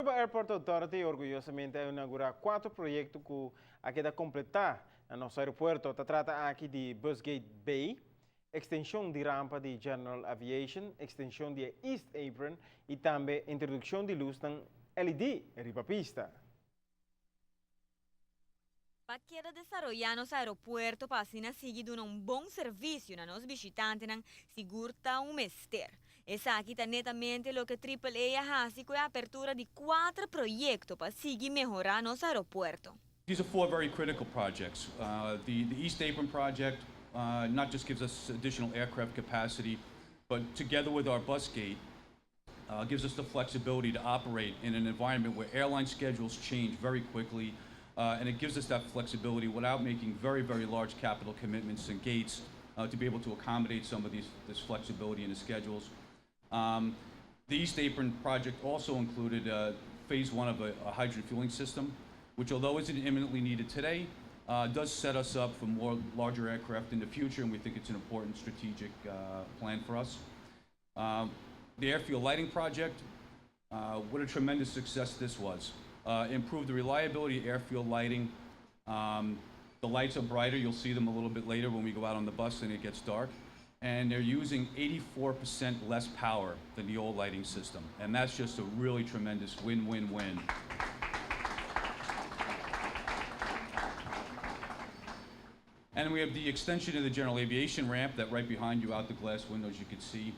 Aruba Airport Authority orguyosamente a inaugura cuatro proyecto cu a keda completa na nos aeropuerto. Ta trata aki di Bus Gate Bay, extension di rampa di General Aviation, extension di East Apron y tambe introduccion di luznan LED riba pista. Pa keda desaroyá nos aeropuerto pa asina sigui duna un bon servisio na nos bishitantenan sigur ta un mester. Esaki ta netamente loke Triple A a hasi ku e apertura di kuater proyekto pa sigui mehorá nos aeropuerto. These are four very critical projects. The East Apron project not just gives us additional aircraft capacity, but together with our bus gate, gives us the flexibility to operate in an environment where airline schedules change very quickly, and it gives us that flexibility without making very, very large capital commitments and gates to be able to accommodate some of this flexibility in the schedules. The East Apron project also included phase one of a hydrogen fueling system, which, although isn't imminently needed today, does set us up for more larger aircraft in the future, and we think it's an important strategic plan for us. The airfield lighting project, what a tremendous success this was. Improved the reliability of airfield lighting. The lights are brighter. You'll see them a little bit later when we go out on the bus and it gets dark. And they're using 84% less power than the old lighting system, and that's just a really tremendous win-win-win. And we have the extension of the general aviation ramp that right behind you out the glass windows you can see.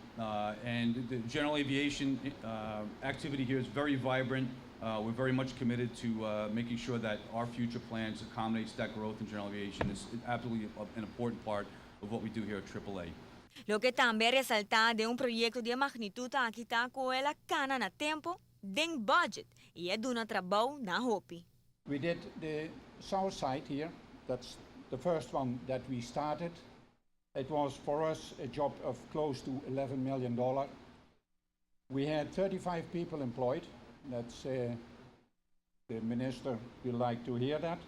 And the general aviation activity here is very vibrant. We're very much committed to making sure that our future plans accommodates that growth in general aviation. It's absolutely an important part of what we do here at AAA. Loke tambe a resaltá den un proyekto di e magnitut aki ta ku el a kana na tempu, den budget i a duna trabou na hopi. We did the south side here. That's the first one that we started. It was for us a job of close to $11 million. We had 35 people employed. That's the minister will like to hear that.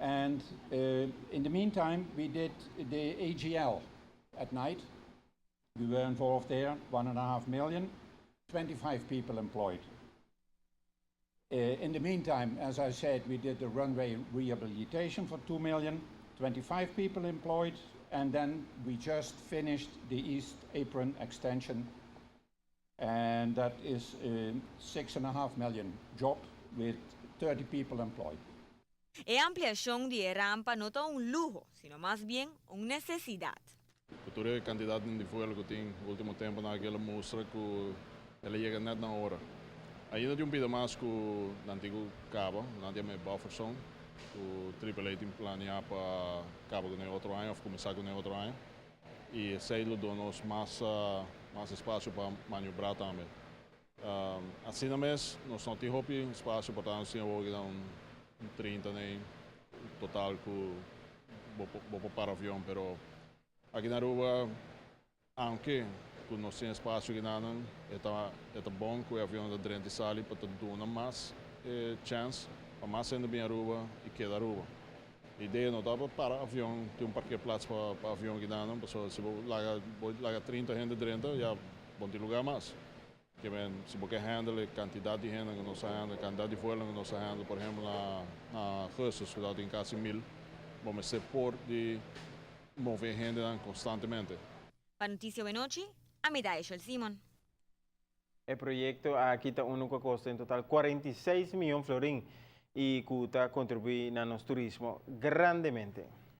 And in the meantime, we did the AGL at night. We were involved there, 1.5 million, 25 people employed. In the meantime, as I said, we did the runway rehabilitation for 2 million, 25 people employed, and then we just finished the East Apron extension, and that is a 6.5 million job with 30 people employed. E ampliashon di rampa no ta un luho, sino mas bien un nesesidat. Futuro kantidat di vuelo ku tin último tempu na el a mustra ku el a yega net na ora. Ainda tin un pida mas ku nan tin ku kaba, nan tin e buffer zone, ku AAA tin planeá pa kaba ku otro aña, òf kuminsá ku otro aña. I esei lo duna nos mas espasio pa maniobrá tambe. Asina mes, nos no tin hopi espasio, pa tantu, asina un 30 ne total ku bo para avion, pero aki na Aruba, aunke ku nos tin espasio aki nan, e ta bon ku e avion ta drenta sali pa duna mas chance pa mas hende bin Aruba i keda Aruba. Idea no ta pa para avion, tin un parkeerplaats pa avion aki nan, pasobra si bo laga 30 hende drenta, ya bo no tin lugá mas. Ke men, si bo handle e kantidat di hende ku nos handle, kantidat di vuelo ku nos handle, por ehèmpel, na augustus, ku tin kasi 1000, bo mester por di move hende konstantemente. Pa Notisia Awe Nochi, ami ta Simon. E proyekto aki ta unu ku a kosta en total 46 mion florin i ku ta kontribuí na nos turismo grandemente.